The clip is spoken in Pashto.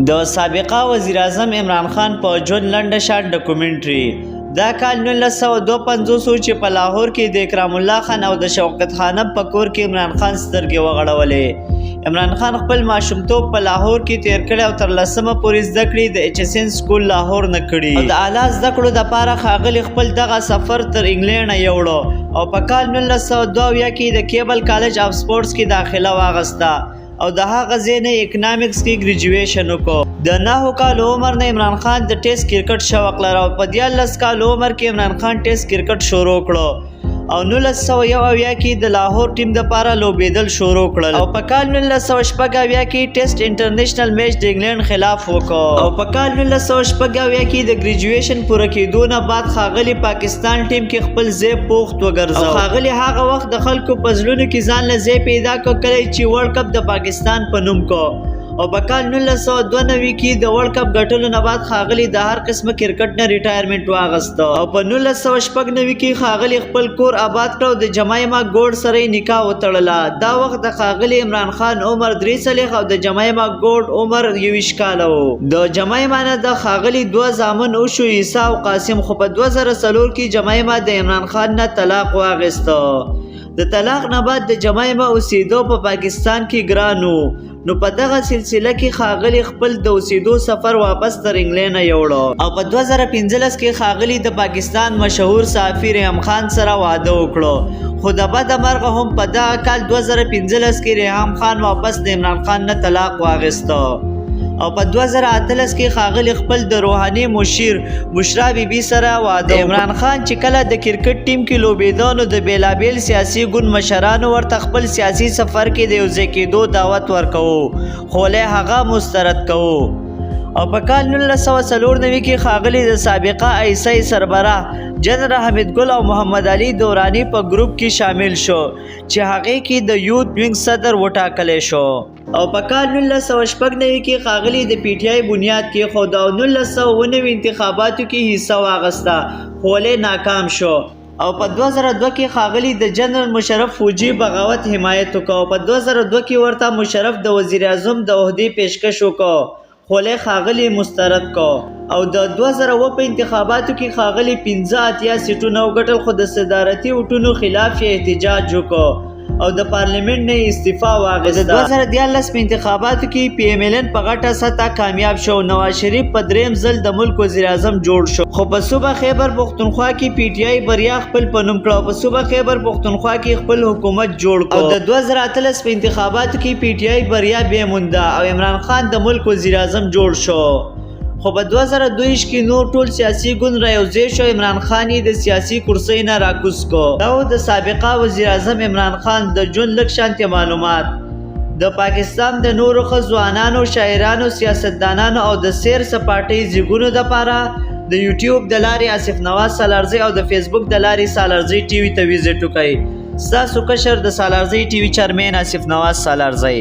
د سابقه وزیراعظم عمران خان په ژوند لنډه شان ډاکومنټري. دا کال 1952 و چې په لاهور کې د اکرام الله خان او د شوکت خانم په کور کې عمران خان سترګې وغړولې. عمران خان خپل ماشومتوب په لاهور کې تیر کړی او تر لسمه پورې زده کړې د ایچ اس این سکول لاهور نه کړي او د اعلی زده کړو دپاره ښاغلي خپل دغه سفر تر انګلینډه یوړو او په کال 1972 کې د کیبل کالج آف سپورټس کې داخله واغسته او د هغه ځای نه اکنامیکس کې ګریجویشن وکړو. د 9 کالو عمر نه عمران خان د ټیسټ کرکټ شوق لره او په 13 کالو عمر کې عمران خان ټیسټ کرکټ شروع کړو او 1971 کې د لاهور ټیم د پاره لوبېدل شروع کړل او په کال 1976 کې ټیسټ انټرنیشنل میچ د انګلند خلاف وکړ او په کال 1976 کې د ګریجویشن پوره کېدو نه بعد ښاغلي پاکستان ټیم کې خپل ځای پوخت وګرځاو. ښاغلي هغه وخت د خلکو په زړونو کې ځان له ځای پیدا کړ کله چې ورلډ کپ د پاکستان په نوم کو او په کال 1992 کې د ورلډ کپ ګټلو نه بعد ښاغلي د هر قسمه کرکټ نه ریټایرمنټ واغسته او په 1996 کې ښاغلي خپل کور آباد کړ او د جمایما ګوډ سره یې نکاح وتړله. دا وخت د ښاغلي عمران خان عمر 43 او د جمایما ګوډ عمر 21 کاله و. د جمایما نه د ښاغلي دوه زامن وشو، عیسی او قاسم، خو په 2004 کې جمایما د عمران خان نه طلاق واخیسته. د طلاق نه بعد د جمایما اوسېدو په پاکستان کې ګران و، نو په دغه سلسله کې ښاغلي خپل د اوسېدو سفر واپس تر انګلینډ یوړو او په 2015 کې ښاغلي د پاکستان مشهور صحافي ریحام خان سره واده وکړو، خو د بده مرغه هم په دغه کال 2015 کې ریحام خان واپس د عمران خان نه طلاق واخیسته. او په 2018 کې ښاغلي خپل د روحاني مشیر بشرا بي بي سره واده. عمران خان چې کله د کرکټ ټیم کې لوبېده، نو د بېلابېل سیاسي ګوند مشرانو ورته خپل سیاسي سفر کې د یوځای کېدو دعوت ورکوو، خو له هغه مسترد کوو. او په کال 1994 کې ښاغلي د سابقه آی اس آی سربراه جنرال حمید ګل او محمد علي دوراني په ګروپ کې شامل شو چې هغې کې د یوت وینګ صدر وټاکلی شو. او په کال 1996 کې ښاغلي د پي ټي آی بنیاد کېښود او 1997 انتخاباتو کې حصه واغسته، خو ولې ناکام شو. او په 2002 کې ښاغلي د جنرال مشرف فوجي بغاوت حمایت وکړ او په 2002 کې ورته مشرف د وزیراعظم د عهدې پیشکش وکړ، خو له ښاغلي مسترد کو. او د 2007 په انتخاباتو کې ښاغلي 85 سیټونه وګټل، خو د صدارتي ووټونو خلاف یې احتجاج وکړ او د پارلیمنت نه استعفا واخیسته. د 2013 په انتخاباتو کې پي ایم ایل ان په غټه سطح کامیاب شو. نواز شریف په دریم ځل د ملک وزیراعظم جوړ شو، خو په صوبه خیبر پښتونخوا کې پي ټي آی بریا خپل په نوم کړه او په صوبه خیبر پښتونخوا کې خپل حکومت جوړ کړ. او د 2018 په انتخاباتو کې پي ټي آی بریا بیا مونده او عمران خان د ملک وزیراعظم جوړ شو، خو په 2022 کې نور ټول سیاسي ګوند را یوځای شو، عمران خان یې د سیاسي کرسۍ نه راکوز کو. دا و د سابقه وزیراعظم عمران خان د ژوند لږ شانتې معلومات. د پاکستان د نورو ښه ځوانانو، شاعرانو، سیاستدانانو او د سیر سپاټۍ زیګونو دپاره د یوټیوب د لارې آصف نواز سالارزی او د فیسبوک د لارې سالارزی ټي وي ته ویزیټ وکړئ. ستاسو کشر، د سالارزی ټي وي چرمین آصف نواز سالارزی.